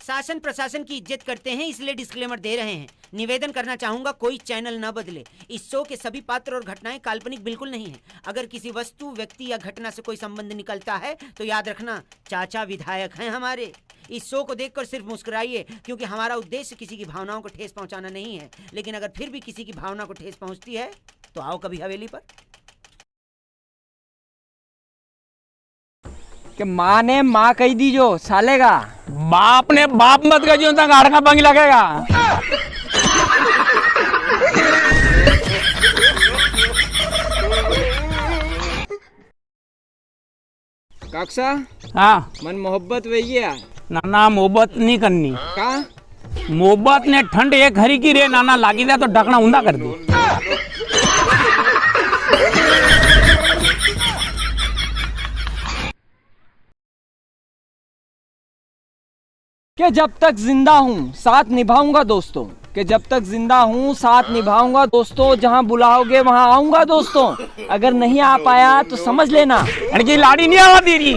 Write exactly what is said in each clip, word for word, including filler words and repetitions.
शासन प्रशासन की इज्जत करते हैं, इसलिए disclaimer दे रहे हैं। निवेदन करना चाहूंगा, कोई channel न बदले। इस show के सभी पात्र और घटनाएं काल्पनिक बिल्कुल नहीं हैं। अगर किसी वस्तु, व्यक्ति या घटना से कोई संबंध निकलता है तो याद रखना, चाचा विधायक हैं हमारे। इस show को देखकर सिर्फ मुस्कुराइए, क्योंकि हमारा उद्देश्य किसी की भावनाओं को ठेस पहुंचाना नहीं है। लेकिन अगर फिर भी किसी की भावना को ठेस पहुंचती है तो आओ कभी हवेली पर। के माँ ने माँ कही दीजो साले का। बाप ने बाप मत कहियो, तो गाड़ का बंग लगेगा। काकसा। हाँ। मन मोहब्बत वही है। ना, ना, मोहब्बत नहीं करनी। का? मोहब्बत ने ठंड एक हरी की रे नाना, लागी जाए तो ढकना ऊंधा कर दे। के जब तक जिंदा हूँ, साथ निभाऊंगा दोस्तों। के जब तक जिंदा हूँ, साथ निभाऊंगा दोस्तों। जहाँ बुलाओगे, वहाँ आऊंगा दोस्तों। अगर नहीं आ पाया, तो समझ लेना। अरे, ये लाड़ी नहीं आवा दे रही।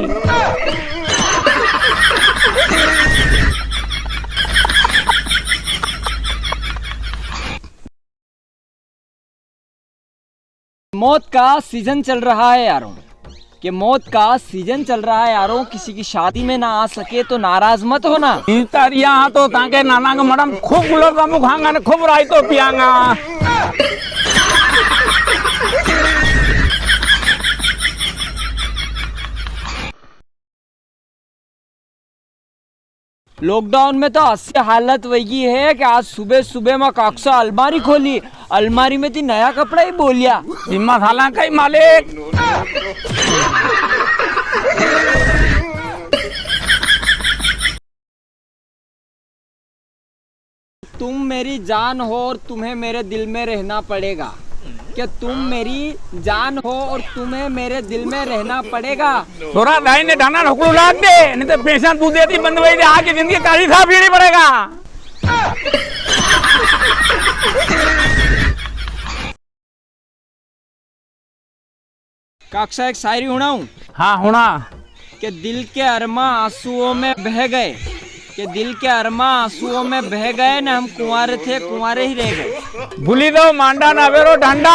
मौत का सीजन चल रहा है यारों, कि मौत का सीजन चल रहा है यारों। किसी की शादी में ना आ सके तो नाराज मत होना। इस तारी यहाँ तो ताके नाना के मड़म खूब गुलाब जामुन खांगा ने खूब रायतो पियांगा। लॉकडाउन में तो असी हालत वही है कि आज सुबह सुबह में काकसा अलमारी खोली, अलमारी में थी नया कपड़ा ही बोलिया। जिम्मा साला कई मालिक। तुम मेरी जान हो और तुम्हें मेरे दिल में रहना पड़ेगा। कि तुम मेरी जान हो और तुम्हें मेरे दिल में रहना पड़ेगा। थोड़ा दाई ने डाना ढोकलू लाग दे, नहीं तो पैसा तू देती बंद वही दे, आगे जिंदगी काली सा पीनी पड़ेगा। काकसा, एक शायरी हुणाऊं? हाँ, हुणा। के दिल के अरमा आंसुओं में बह गए, के दिल के अरमा आंसुओं में बह गए, ने हम कुंवारे थे, कुंवारे ही रह गए। भूली दो मांडा ना वेरो ढांडा।